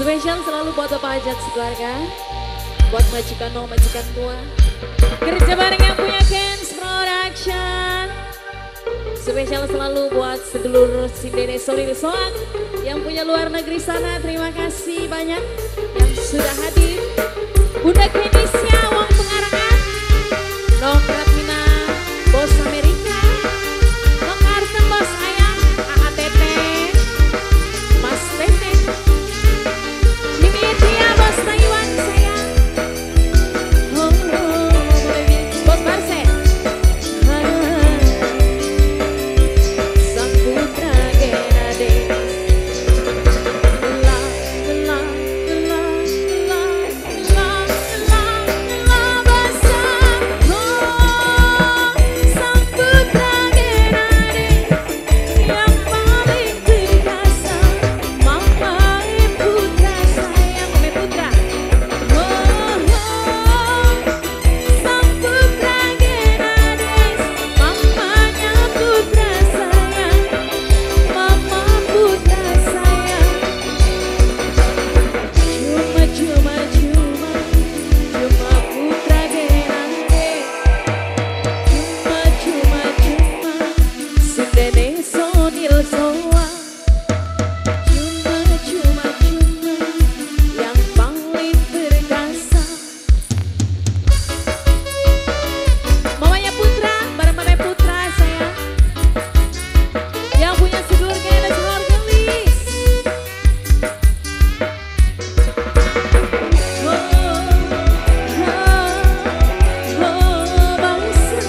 Spesial selalu buat Bapak Hajat sekeluarga, buat majikan no, majikan tua, kerja bareng yang punya Kens Production. Spesial selalu buat sedulur Sindene Solil Soak yang punya luar negeri sana. Terima kasih banyak yang sudah hadir. Bunda Kenisya Wong Pengarangan, Nong Ratmina Bos Amerika, Nong Artem Bos Ayam, AATT, Mas Tete, Dimitia Bos Taiwan sayang, oh, Bos Barse, Sang Putra Genade, la la la la la la la basah, oh, Sang Putra Genade yang paling perkasa, Mama Putra sayang, Mama Putra, oh, oh, Sang Putra Genades, mamanya putra sayang, mama putra sayang. Cuma cuma cuma cuma putra Genade, cuma cuma cuma Sindene Sonil Soa, cuma cuma cuma yang paling perkasa. Mamanya Putra, bareng Mama Putra sayang, yang punya sedulur Genades Hargelis. Oh, oh, oh, bangsa.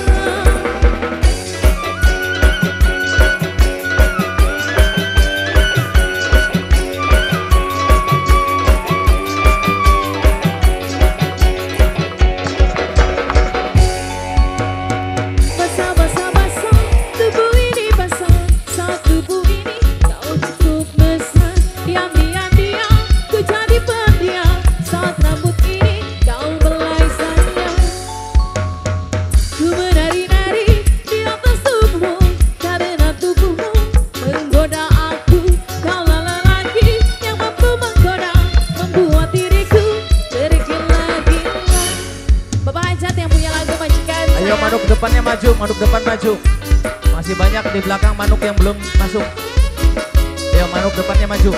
Basah, basah, basah, tubuh ini basah. Saat tubuh ini kau cukup mesra. Diam, diam, diam, ku jadi pendiam. Saat rambut ini kau belai sayang. Ku menari-nari di atas tubuhmu, karena tubuhmu menggoda aku. Kaulah lelaki yang mampu menggoda, membuat diriku tergila-gila. Bapak Hajat yang punya lagu majikan Ayo sayang. manuk depannya maju, manuk depan maju. Masih banyak di belakang manuk yang belum masuk. Ayo manuk depannya maju.